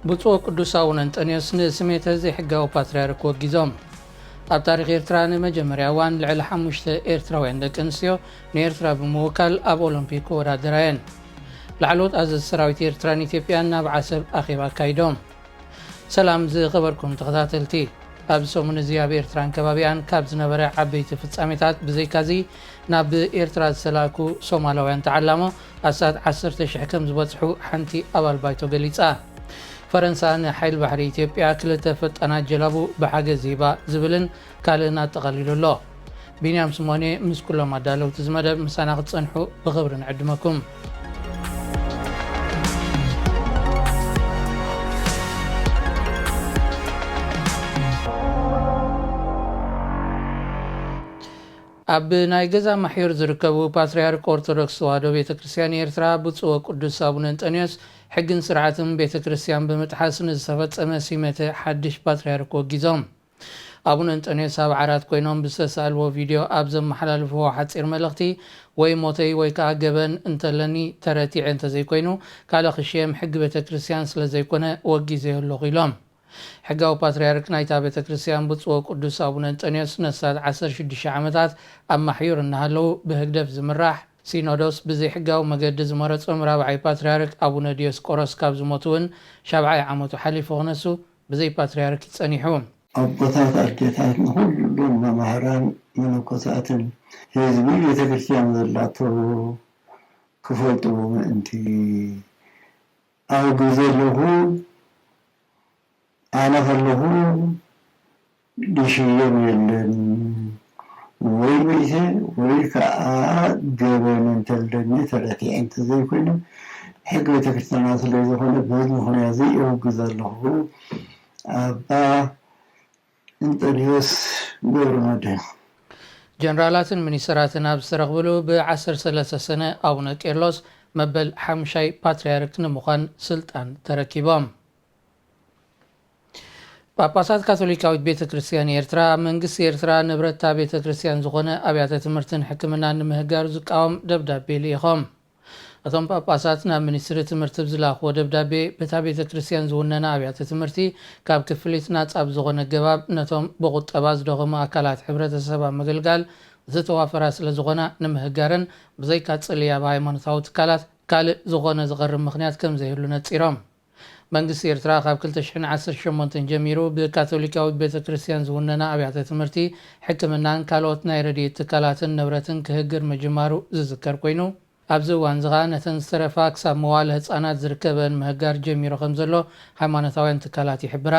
ብፁዕ ቅዱስ ኣቡነ እንጠንዮስ ንስሜተ ዘይሕጋዊ ፓትርያርክ ወጊዞም። ኣብ ታሪኽ ኤርትራ ንመጀመርያ እዋን ልዕሊ ሓሙሽተ ኤርትራውያን ደቂ ኣንስትዮ ንኤርትራ ብምውካል ኣብ ኦሎምፒክ ክወዳደራ እየን። ላዕለዎት ኣዘዝቲ ሰራዊት ኤርትራን ኢትዮጵያን ናብ ዓሰብ ኣኼባ ኣካይዶም። ሰላም ዝኸበርኩም ተኸታተልቲ፣ ኣብዚ ሰሙን እዚ ኣብ ኤርትራን ከባቢኣን ካብ ዝነበረ ዓበይቲ ፍጻሜታት ብዘይካዚ፣ ናብ ኤርትራ ዝተላእኩ ሶማላውያን ተዓላሞ ኣስታት ዓሰርተ ሽሕ ከም ዝበጽሑ ሓንቲ ኣባል ባይቶ ገሊጻ። ፈረንሳ ንሓይል ባሕሪ ኢትዮጵያ ክልተ ፈጣናት ጀላቡ ብሓገዝ ሂባ ዝብልን ካልእን ኣጠቓሊሉ ኣሎ። ቢንያም ስሞኔ ምስ ኩሎም ኣዳለውቲ እዚ መደብ ምሳና ክትጸንሑ ብኽብሪ ንዕድመኩም። ኣብ ናይ ገዛ ማሕዩር ዝርከቡ ፓትርያርክ ኦርቶዶክስ ተዋህዶ ቤተ ክርስቲያን ኤርትራ ብፁዕ ወቅዱስ ኣቡነ እንጠንዮስ ሕግን ስርዓትን ቤተ ክርስቲያን ብምጥሓስ ንዝተፈጸመ ሲመተ ሓድሽ ፓትርያርክ ወጊዞም። ኣቡነ እንጠንዮስ ኣብ ዓራት ኮይኖም ብዝተሳእልዎ ቪድዮ ኣብ ዘመሓላልፍዎ ሓጺር መልእኽቲ፣ ወይ ሞተይ ወይ ከኣ ገበን እንተለኒ ተረቲዐ እንተዘይኮይኑ፣ ካልእ ክሽየም ሕጊ ቤተ ክርስቲያን ስለ ዘይኮነ ወጊዘዮ ኣለኹ ኢሎም። ሕጋዊ ፓትርያርክ ናይታ ቤተ ክርስቲያን ብፁዕ ወቅዱስ ኣቡነ እንጠንዮስ ነሳት ዓሰርተ ሽዱሽተ ዓመታት ኣብ ማሕዩር እናሃለዉ ብህግደፍ ዝምራሕ ሲኖዶስ ብዘይሕጋዊ መገዲ ዝመረጾም ራብዓይ ፓትርያርክ ኣቡነ ዲዮስቆሮስ ካብ ዝሞቱ እውን ሻብዓይ ዓመቱ ሓሊፉ ክነሱ ብዘይ ፓትርያርክ እዩ ጸኒሑ። ኣቦታት ኣዴታት ንኹሎም መማህራን መነኮሳትን ህዝቢ ቤተ ክርስቲያን ዘላቶ ክፈልጥዎ ምእንቲ ኣውግዘ ኣለኹ። ኣነ ከለኹ ድሽዮም የለን ወይ መይተ ወይ ከዓ ገበን እንተለኒ ተረቲዐ እንተዘይኮይኑ ሕጊ ቤተክርስትያና ስለ ዝኾነ በዚ ምኽንያት እዚ የውግዝ ኣለኹ። ኣባ እንጠንዮስ ገብረ መድህን። ጀነራላትን ሚኒስተራትን ኣብ ዝተረኽብሉ ብ ዓሰርተ ሰለስተ ሰነ ኣቡነ ቄርሎስ መበል ሓሙሻይ ፓትርያርክ ንምዃን ስልጣን ተረኪቦም። ጳጳሳት ካቶሊካዊት ቤተ ክርስቲያን ኤርትራ፣ መንግስቲ ኤርትራ ንብረት'ታ ቤተ ክርስቲያን ዝኾነ ኣብያተ ትምህርትን ሕክምናን ንምህጋር ዝቃወም ደብዳቤ ልኢኾም። እቶም ጳጳሳት ናብ ሚኒስትሪ ትምህርቲ ብዝላኽዎ ደብዳቤ፣ በታ ቤተ ክርስቲያን ዝውነና ኣብያተ ትምህርቲ ካብ ክፍሊት ናጻ ብዝኾነ ኣገባብ ነቶም ብቁጠባ ዝደኸሙ ኣካላት ሕብረተሰብ ኣብ ምግልጋል ዝተዋፈራ ስለ ዝኾና ንምህጋርን ብዘይካ ጽልያ ብሃይማኖታዊ ትካላት ካልእ ዝኾነ ዝቐርብ ምኽንያት ከም ዘይህሉ ነጺሮም። መንግስቲ ኤርትራ ካብ ክልተ ሽሕን ዓሰርተ ሸሞንተን ጀሚሩ ብካቶሊካዊት ቤተ ክርስቲያን ዝውነና ኣብያተ ትምህርቲ፣ ሕክምናን ካልኦት ናይ ረድኤት ትካላትን ንብረትን ክህግር ምጅማሩ ዝዝከር ኮይኑ፣ ኣብዚ እዋን እዚ ኸኣ ነተን ዝተረፋ ክሳብ መዋለ ህጻናት ዝርከበን ምህጋር ጀሚሩ ከም ዘሎ ሃይማኖታውያን ትካላት ይሕብራ።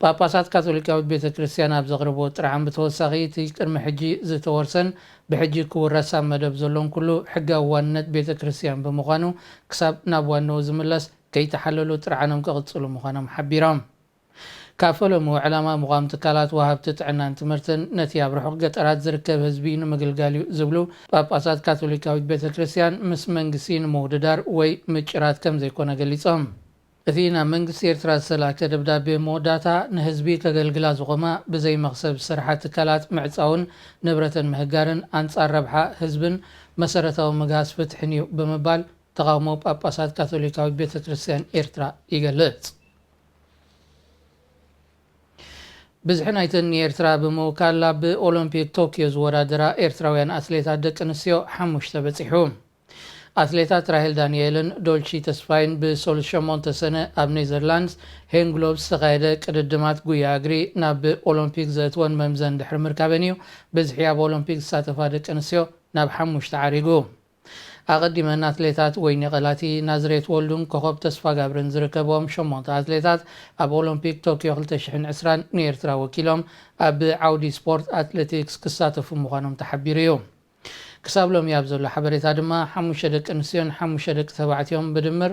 ጳጳሳት ካቶሊካዊት ቤተ ክርስቲያን ኣብ ዘቕርብዎ ጥርዓን ብተወሳኺ፣ እቲ ቅድሚ ሕጂ ዝተወርሰን ብሕጂ ክውረስ ኣብ መደብ ዘሎን ኩሉ ሕጋዊ ዋንነት ቤተ ክርስቲያን ብምዃኑ፣ ክሳብ ናብ ዋንኡ ዝምለስ ከይተሓለሉ ጥርዓኖም ክቕጽሉ ምዃኖም ሓቢሮም። ካብ ፈለምኡ ዕላማ ምዃም ትካላት ወሃብቲ ጥዕናን ትምህርትን ነቲ ኣብ ርሑቕ ገጠራት ዝርከብ ህዝቢ ንምግልጋል እዩ ዝብሉ ጳጳሳት ካቶሊካዊት ቤተ ክርስቲያን፣ ምስ መንግስቲ ንምውድዳር ወይ ምጭራት ከም ዘይኮነ ገሊጾም። እቲ ናብ መንግስቲ ኤርትራ ዝተላእከ ደብዳቤ መወዳእታ፣ ንህዝቢ ከገልግላ ዝቖማ ብዘይ መኽሰብ ዝሰርሓ ትካላት ምዕጻውን ንብረተን ምህጋርን ኣንጻር ረብሓ ህዝብን መሰረታዊ ምግሃስ ፍትሕን እዩ ብምባል፣ ተቓውሞ ጳጳሳት ካቶሊካዊት ቤተ ክርስቲያን ኤርትራ ይገልጽ። ብዝሒ ናይተን ንኤርትራ ብምውካል ኣብ ኦሎምፒክ ቶክዮ ዝወዳደራ ኤርትራውያን ኣትሌታት ደቂ ኣንስትዮ ሓሙሽተ በጺሑ። ኣትሌታት ራሄል ዳንኤልን ዶልቺ ተስፋይን ብሰሉስ ሸሞንተ ሰነ ኣብ ኔዘርላንድስ ሄንግሎቭ ዝተኻየደ ቅድድማት ጉያ እግሪ ናብ ኦሎምፒክ ዘእትወን መምዘን ድሕሪ ምርካበን እዩ ብዝሒ ኣብ ኦሎምፒክ ዝሳተፋ ደቂ ኣንስትዮ ናብ ሓሙሽተ ዓሪጉ። ኣቐዲመን ኣትሌታት ወይኒ ቀላቲ፣ ናዝሬት ወልዱን ኮኾብ ተስፋጋብርን ዝርከብዎም ሸሞንተ ኣትሌታት ኣብ ኦሎምፒክ ቶክዮ ክልተ ሽሕን ዕስራን ንኤርትራ ወኪሎም ኣብ ዓውዲ ስፖርት ኣትሌቲክስ ክሳተፉ ምዃኖም ተሓቢሩ እዩ። ክሳብ ሎሚ ኣብ ዘሎ ሓበሬታ ድማ ሓሙሽተ ደቂ ኣንስትዮን ሓሙሽተ ደቂ ተባዕትዮን ብድምር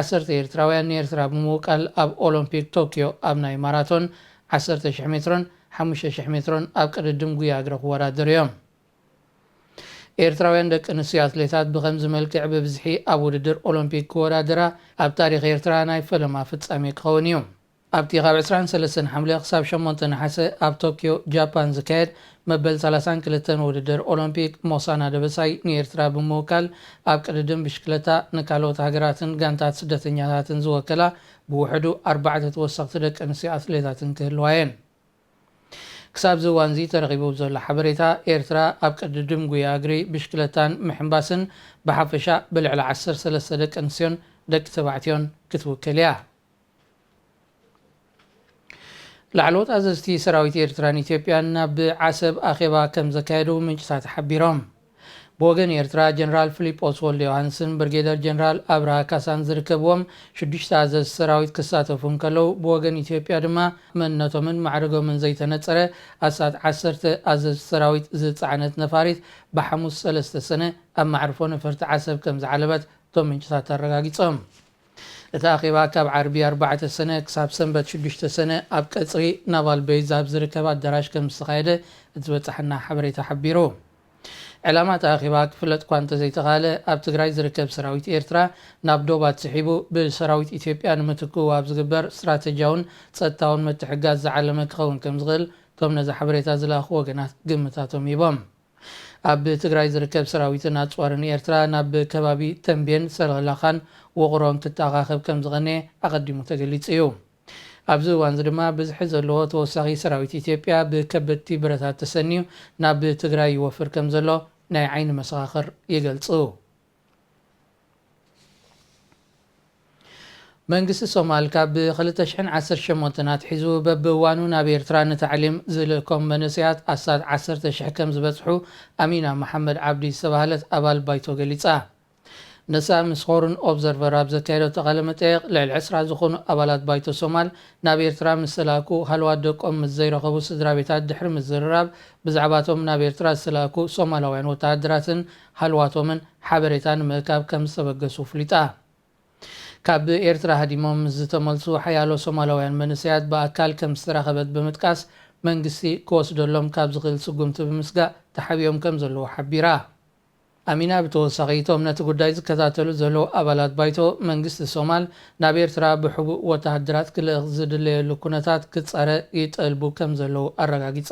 ዓሰርተ ኤርትራውያን ንኤርትራ ብምውቃል ኣብ ኦሎምፒክ ቶክዮ ኣብ ናይ ማራቶን ዓሰርተ ሽሕ ሜትሮን ሓሙሽተ ሽሕ ሜትሮን ኣብ ቅድድም ጉያ እግሪ ክወዳደሩ እዮም። ኤርትራውያን ደቂ ኣንስትዮ ኣትሌታት ብኸምዚ መልክዕ ብብዝሒ ኣብ ውድድር ኦሎምፒክ ክወዳደራ ኣብ ታሪኽ ኤርትራ ናይ ፈለማ ፍጻሜ ክኸውን እዩ። ኣብቲ ካብ ዕስራን ሰለስተን ሓምለ ክሳብ ሸሞንተ ነሓሰ ኣብ ቶክዮ ጃፓን ዝካየድ መበል ሰላሳን ክልተን ውድድር ኦሎምፒክ፣ ሞሳና ደበሳይ ንኤርትራ ብምውካል ኣብ ቅድድም ብሽክለታ ንካልኦት ሃገራትን ጋንታት ስደተኛታትን ዝወከላ ብውሕዱ ኣርባዕተ ተወሰኽቲ ደቂ ኣንስትዮ ኣትሌታትን ክህልዋ እየን። ክሳብ እዚ እዋን እዚ ተረኺቡ ዘሎ ሓበሬታ፣ ኤርትራ ኣብ ቅድድም ጉያ እግሪ፣ ብሽክለታን ምሕንባስን ብሓፈሻ ብልዕሊ ዓሰርተ ሰለስተ ደቂ ኣንስትዮን ደቂ ተባዕትዮን ክትውክል እያ። ላዕለዎት ኣዘዝቲ ሰራዊት ኤርትራን ኢትዮጵያን ናብ ዓሰብ ኣኼባ ከም ዘካየዱ ምንጭታት ሓቢሮም። ብወገን ኤርትራ፣ ጀነራል ፊሊጶስ ወልደ ዮሃንስን ብርጌደር ጀነራል ኣብርሃ ካሳን ዝርከብዎም ሽዱሽተ ኣዘዝቲ ሰራዊት ክሳተፉ እንከለዉ፣ ብወገን ኢትዮጵያ ድማ መንነቶምን ማዕርጎምን ዘይተነጸረ ኣስታት ዓሰርተ ኣዘዝቲ ሰራዊት ዝጸዓነት ነፋሪት ብሓሙስ ሰለስተ ሰነ ኣብ መዕርፎ ነፈርቲ ዓሰብ ከም ዝዓለበት እቶም ምንጭታት ኣረጋጊጾም። እቲ ኣኼባ ካብ ዓርቢ ኣርባዕተ ሰነ ክሳብ ሰንበት ሽዱሽተ ሰነ ኣብ ቀጽሪ ናቫል ቤዝ ኣብ ዝርከብ ኣዳራሽ ከም ዝተኻየደ እቲ ዝበጻሓና ሓበሬታ ሓቢሩ። ዕላማ እቲ ኣኼባ ክፍለጥ እኳ እንተዘይተኻለ፣ ኣብ ትግራይ ዝርከብ ሰራዊት ኤርትራ ናብ ዶባት ስሒቡ ብሰራዊት ኢትዮጵያ ንምትክኡ ኣብ ዝግበር ስትራተጂያውን ጸጥታውን ምትሕግጋዝ ዝዓለመ ክኸውን ከም ዝኽእል እቶም ነዚ ሓበሬታ ዝለኣኹ ወገናት ግምታቶም ሂቦም። ኣብ ትግራይ ዝርከብ ሰራዊትን ኣጽዋርን ኤርትራ ናብ ከባቢ ተንቤን፣ ሰለላኻን ውቕሮን ክተኣኻኸብ ከም ዝቐነየ ኣቐዲሙ ተገሊጹ እዩ። ኣብዚ እዋን እዚ ድማ ብዝሒ ዘለዎ ተወሳኺ ሰራዊት ኢትዮጵያ ብከበድቲ ብረታት ተሰንዩ ናብ ትግራይ ይወፍር ከም ዘሎ ናይ ዓይኒ መሰኻኽር ይገልጹ። መንግስቲ ሶማል ካብ ክልተ ሽሕን ዓሰርተ ሸሞንተን ኣትሒዙ በብእዋኑ ናብ ኤርትራ ንታዕሊም ዝልእኮም መንእሰያት ኣስታት ዓሰርተ ሽሕ ከም ዝበጽሑ ኣሚና መሓመድ ዓብዲ ዝተባህለት ኣባል ባይቶ ገሊጻ። ንሳ ምስ ሆርን ኦብዘርቨር ኣብ ዘካየደቶ ቃለ መጠየቕ፣ ልዕሊ ዕስራ ዝኾኑ ኣባላት ባይቶ ሶማል ናብ ኤርትራ ምስ ተላእኩ፣ ሃለዋት ደቆም ምስ ዘይረኸቡ ስድራ ቤታት ድሕሪ ምዝርራብ፣ ብዛዕባቶም ናብ ኤርትራ ዝተላእኩ ሶማላውያን ወተሃደራትን ሃለዋቶምን ሓበሬታ ንምእካብ ከም ዝተበገሱ ኣፍሊጣ። ካብ ኤርትራ ሃዲሞም ምስ ዝተመልሱ ሓያሎ ሶማላውያን መንእሰያት ብኣካል ከም ዝተራኸበት ብምጥቃስ፣ መንግስቲ ክወስደሎም ካብ ዝኽእል ስጉምቲ ብምስጋእ ተሓቢኦም ከም ዘለዉ ሓቢራ። ኣሚና ብተወሳኺ፣ እቶም ነቲ ጉዳይ ዝከታተሉ ዘለዉ ኣባላት ባይቶ፣ መንግስቲ ሶማል ናብ ኤርትራ ብሕቡእ ወተሃደራት ክልእኽ ዝድለየሉ ኩነታት ክጻረ ይጠልቡ ከም ዘለዉ ኣረጋጊጻ።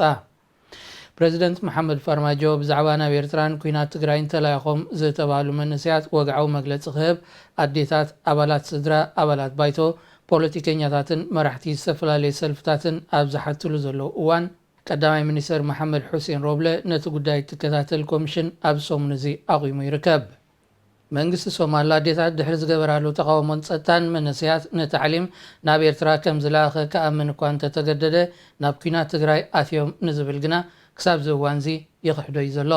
ፕረዚደንት መሓመድ ፋርማጆ ብዛዕባ ናብ ኤርትራን ኲናት ትግራይን ተላኢኾም ዝተባህሉ መንእሰያት ወግዓዊ መግለጺ ክህብ፣ ኣዴታት፣ ኣባላት ስድራ፣ ኣባላት ባይቶ፣ ፖለቲከኛታትን መራሕቲ ዝተፈላለየ ሰልፍታትን ኣብ ዝሓትሉ ዘለዉ እዋን፣ ቀዳማይ ሚኒስተር መሓመድ ሑሴን ሮብለ ነቲ ጉዳይ እትከታተል ኮሚሽን ኣብዚ ሰሙን እዚ ኣቑሙ ይርከብ። መንግስቲ ሶማል ኣዴታት ድሕሪ ዝገበራሉ ተቓውሞን ጸጥታን፣ መንእሰያት ንታዕሊም ናብ ኤርትራ ከም ዝለኣኸ ክኣምን እኳ እንተተገደደ፣ ናብ ኲናት ትግራይ ኣትዮም ንዝብል ግና ክሳብ እዚ እዋንዚ ይኽሕዶ እዩ ዘሎ።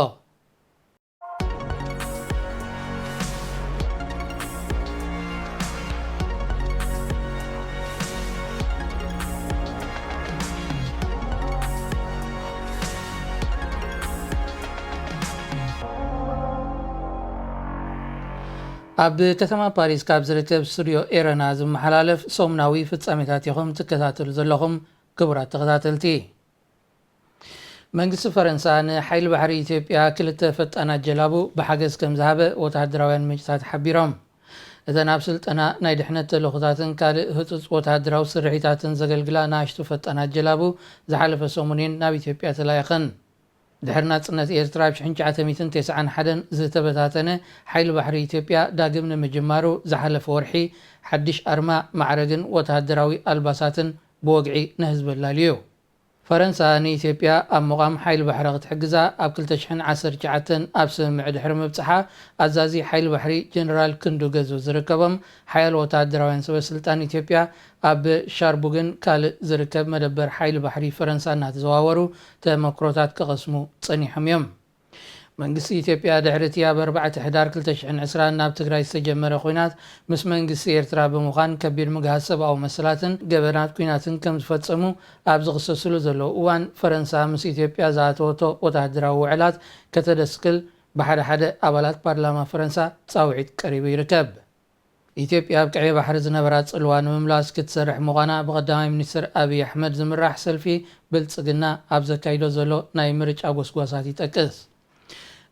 ኣብ ከተማ ፓሪስ ካብ ዝርከብ ስቱድዮ ኤረና ዝመሓላለፍ ሰሙናዊ ፍጻሜታት ኢኹም ትከታተሉ ዘለኹም፣ ክቡራት ተኸታተልቲ። መንግስቲ ፈረንሳ ንሓይሊ ባሕሪ ኢትዮጵያ ክልተ ፈጣናት ጀላቡ ብሓገዝ ከም ዝሃበ ወተሃደራውያን ምንጭታት ሓቢሮም። እተን ኣብ ስልጠና፣ ናይ ድሕነት ተልእኾታትን ካልእ ህጹጽ ወተሃደራዊ ስርሒታትን ዘገልግላ ንኣሽቱ ፈጣናት ጀላቡ ዝሓለፈ ሰሙን እየን ናብ ኢትዮጵያ ተላኢኸን። ድሕሪ ናጽነት ኤርትራ ኣብ ሽሕን ትሽዓተ ሚእትን ተስዓን ሓደን ዝተበታተነ ሓይሊ ባሕሪ ኢትዮጵያ ዳግም ንምጅማሩ ዝሓለፈ ወርሒ ሓድሽ ኣርማ፣ ማዕረግን ወተሃደራዊ ኣልባሳትን ብወግዒ ንህዝቢ ኣላልዩ። ፈረንሳ ንኢትዮጵያ ኣብ ምቋም ሓይሊ ባሕሪ ክትሕግዛ ኣብ ክልተ ሽሕን ዓሰርተ ትሽዓተን ኣብ ስምምዕ ድሕሪ ምብጽሓ፣ ኣዛዚ ሓይሊ ባሕሪ ጀነራል ክንዱ ገዙ ዝርከቦም ሓያሎ ወተሃደራውያን ሰበ ስልጣን ኢትዮጵያ ኣብ ሻርቡግን ካልእ ዝርከብ መደበር ሓይሊ ባሕሪ ፈረንሳ እናተዘዋወሩ ተመክሮታት ክቐስሙ ጸኒሖም እዮም። መንግስቲ ኢትዮጵያ ድሕሪ እቲ ኣብ ኣርባዕተ ሕዳር ክልተ ሽሕን ዕስራን ናብ ትግራይ ዝተጀመረ ኲናት ምስ መንግስቲ ኤርትራ ብምዃን ከቢድ ምግሃስ ሰብኣዊ መሰላትን ገበናት ኲናትን ከም ዝፈጸሙ ኣብ ዝኽሰስሉ ዘለዉ እዋን፣ ፈረንሳ ምስ ኢትዮጵያ ዝኣተወቶ ወተሃደራዊ ውዕላት ከተደስክል ብሓደ ሓደ ኣባላት ፓርላማ ፈረንሳ ጻውዒት ቀሪቡ ይርከብ። ኢትዮጵያ ኣብ ቀይሕ ባሕሪ ዝነበራ ጽልዋ ንምምላስ ክትሰርሕ ምዃና ብቐዳማይ ሚኒስትር ኣብይ ኣሕመድ ዝምራሕ ሰልፊ ብልጽግና ኣብ ዘካይዶ ዘሎ ናይ ምርጫ ጎስጓሳት ይጠቅስ።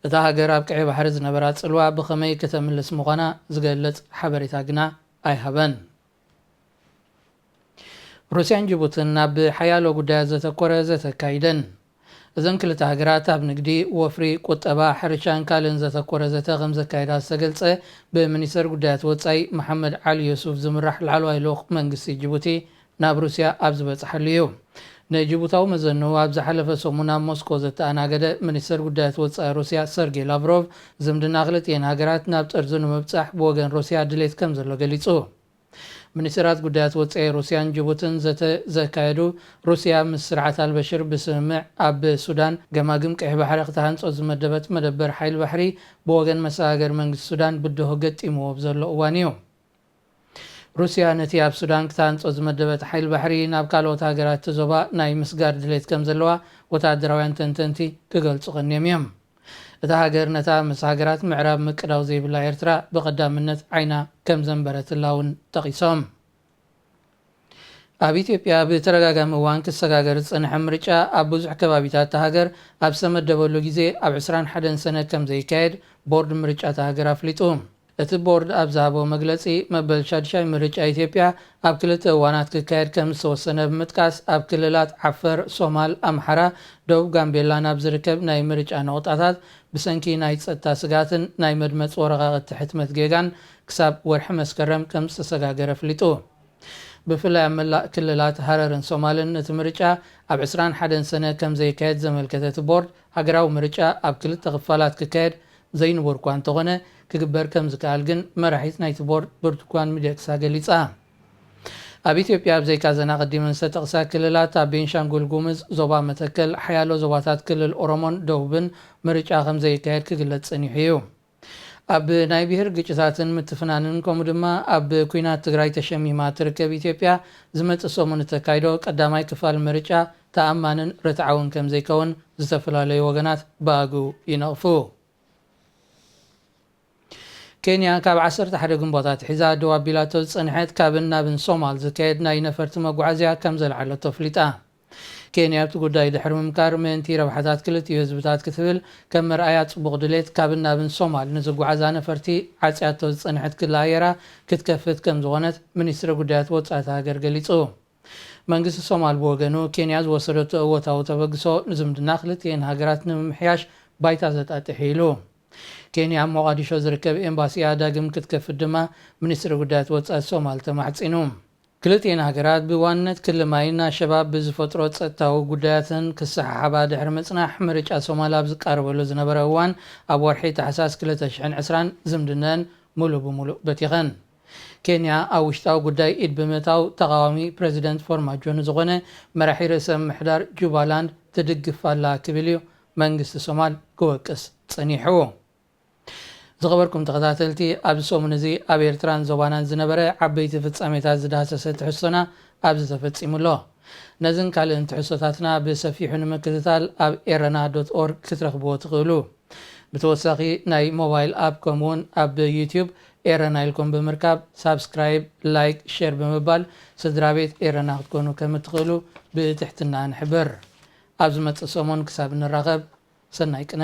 እታ ሃገር ኣብ ቀይሕ ባሕሪ ዝነበራ ጽልዋ ብኸመይ ከተምልስ ምዃና ዝገልጽ ሓበሬታ ግና ኣይሃበን። ሩስያን ጅቡትን ናብ ሓያሎ ጉዳያት ዘተኮረ ዘተ ኣካይደን። እዘን ክልተ ሃገራት ኣብ ንግዲ፣ ወፍሪ፣ ቁጠባ፣ ሕርሻን ካልእን ዘተኮረ ዘተ ከም ዘካየዳ ዝተገልጸ ብሚኒስተር ጉዳያት ወጻኢ መሓመድ ዓሊ ዮሱፍ ዝምራሕ ላዕለዋይ ልኡኽ መንግስቲ ጅቡቲ ናብ ሩስያ ኣብ ዝበጽሓሉ እዩ። ንጅቡታዊ መዘንኡ ኣብ ዝሓለፈ ሰሙን ኣብ ሞስኮ ዘተኣናገደ ሚኒስተር ጉዳያት ወጻኢ ሩስያ ሰርጌ ላቭሮቭ ዝምድና ክልቲኤን ሃገራት ናብ ጠርዙ ንምብጻሕ ብወገን ሩስያ ድሌት ከም ዘሎ ገሊጹ። ሚኒስትራት ጉዳያት ወጻኢ ሩስያን ጅቡትን ዘተ ዘካየዱ፣ ሩስያ ምስ ስርዓት ኣልበሽር ብስምምዕ ኣብ ሱዳን ገማግም ቀይሕ ባሕሪ ክትሃንጾ ዝመደበት መደበር ሓይል ባሕሪ ብወገን መሰጋገር መንግስቲ ሱዳን ብድሆ ገጢምዎ ኣብ ዘሎ እዋን እዩ። ሩስያ ነቲ ኣብ ሱዳን ክትሃንጾ ዝመደበት ሓይል ባሕሪ ናብ ካልኦት ሃገራት እቲ ዞባ ናይ ምስጋር ድሌት ከም ዘለዋ ወታደራውያን ተንተንቲ ክገልጹ ቀንዮም እዮም። እታ ሃገር ነታ ምስ ሃገራት ምዕራብ ምቅዳው ዘይብላ ኤርትራ ብቐዳምነት ዓይና ከም ዘንበረትላ እውን ጠቒሶም። ኣብ ኢትዮጵያ ብተደጋጋሚ እዋን ክሰጋገር ዝጸንሐ ምርጫ ኣብ ብዙሕ ከባቢታት እታ ሃገር ኣብ ዝተመደበሉ ግዜ ኣብ ዕስራን ሓደን ሰነ ከም ዘይካየድ ቦርድ ምርጫ እታ ሃገር ኣፍሊጡ። እቲ ቦርድ ኣብ ዝሃቦ መግለጺ፣ መበል ሻድሻይ ምርጫ ኢትዮጵያ ኣብ ክልተ እዋናት ክካየድ ከም ዝተወሰነ ብምጥቃስ፣ ኣብ ክልላት ዓፈር፣ ሶማል፣ ኣምሓራ፣ ደቡብ ጋምቤላን ኣብ ዝርከብ ናይ ምርጫ ነቑጣታት ብሰንኪ ናይ ጸጥታ ስግኣትን ናይ መድመጺ ወረቓቕቲ ሕትመት ጌጋን ክሳብ ወርሒ መስከረም ከም ዝተሰጋገረ ኣፍሊጡ። ብፍላይ ኣብ መላእ ክልላት ሃረርን ሶማልን እቲ ምርጫ ኣብ ዕስራን ሓደን ሰነ ከም ዘይካየድ ዘመልከተ እቲ ቦርድ፣ ሃገራዊ ምርጫ ኣብ ክልተ ክፋላት ክካየድ ዘይንቡር እኳ እንተኾነ፣ ክግበር ከም ዝከኣል ግን መራሒት ናይቲ ቦርድ ብርቱኳን ሚደቅሳ ገሊጻ። ኣብ ኢትዮጵያ፣ ኣብ ዘይካ ዘን ኣቐዲመን ዝተጠቕሳ ክልላት፣ ኣብ ቤንሻንጉል ጉሙዝ፣ ዞባ መተከል፣ ሓያሎ ዞባታት ክልል ኦሮሞን ደቡብን ምርጫ ከም ዘይካየድ ክግለጽ ጸኒሑ እዩ። ኣብ ናይ ብሄር ግጭታትን ምትፍናንን፣ ከምኡ ድማ ኣብ ኲናት ትግራይ ተሸሚማ እትርከብ ኢትዮጵያ፣ ዝመጽእ ሰሙን እተካይዶ ቀዳማይ ክፋል ምርጫ ተኣማንን ርትዓውን ከም ዘይከውን ዝተፈላለዩ ወገናት ብኣግኡ ይነቕፉ። ኬንያ ካብ ዓሰርተ ሓደ ግንቦት ኣትሒዛ ደው ኣቢላቶ ዝጸንሐት ካብን ናብን ሶማል ዝካየድ ናይ ነፈርቲ መጓዓዝያ ከም ዘልዓለቶ ኣፍሊጣ። ኬንያ ኣብቲ ጉዳይ ድሕሪ ምምካር፣ ምእንቲ ረብሓታት ክልቲኡ ህዝብታት ክትብል፣ ከም መርኣያ ጽቡቕ ድሌት ካብን ናብን ሶማል ንዝጓዓዛ ነፈርቲ ዓጽያቶ ዝጸንሐት ክሊ ኣየራ ክትከፍት ከም ዝኾነት ሚኒስትሪ ጉዳያት ወጻኢ እታ ሃገር ገሊጹ። መንግስቲ ሶማል ብወገኑ፣ ኬንያ ዝወሰደቶ እወታዊ ተበግሶ ንዝምድና ክልቲኤን ሃገራት ንምምሕያሽ ባይታ ዘጣጥሕ ኢሉ። ኬንያ ኣብ ሞቓዲሾ ዝርከብ ኤምባሲኣ ዳግም ክትከፍት ድማ ሚኒስትሪ ጉዳያት ወጻኢ ሶማል ተማሕጺኑ። ክልቲኤን ሃገራት ብዋንነት ክሊ ማይን ኣሸባብ ብዝፈጥሮ ጸጥታዊ ጉዳያትን ክሰሓሓባ ድሕሪ ምጽናሕ፣ ምርጫ ሶማል ኣብ ዝቃረበሉ ዝነበረ እዋን፣ ኣብ ወርሒ ታሕሳስ ክልተ ሽሕን ዕስራን ዝምድነን ሙሉእ ብሙሉእ በቲኸን። ኬንያ ኣብ ውሽጣዊ ጉዳይ ኢድ ብምእታው፣ ተቓዋሚ ፕረዚደንት ፎርማጆ ንዝኾነ መራሒ ርእሰ ምምሕዳር ጁባላንድ ትድግፍ ኣላ ክብል እዩ መንግስቲ ሶማል ክወቅስ ጸኒሑ። ዝኸበርኩም ተኸታተልቲ፣ ኣብዚ ሰሙን እዚ ኣብ ኤርትራን ዞባናን ዝነበረ ዓበይቲ ፍጻሜታት ዝዳህሰሰ ትሕዝቶና ኣብዚ ተፈጺሙ ኣሎ። ነዝን ካልእን ትሕዝቶታትና ብሰፊሑ ንምክትታል ኣብ ኤረና ዶት ኦርግ ክትረኽብዎ ትኽእሉ። ብተወሳኺ፣ ናይ ሞባይል ኣፕ፣ ከምኡውን ኣብ ዩትዩብ ኤረና ኢልኩም ብምርካብ፣ ሳብስክራይብ፣ ላይክ፣ ሼር ብምባል ስድራ ቤት ኤረና ክትኮኑ ከም እትኽእሉ ብትሕትና ንሕብር። ኣብ ዝመጽእ ሰሙን ክሳብ እንራኸብ፣ ሰናይ ቅነ።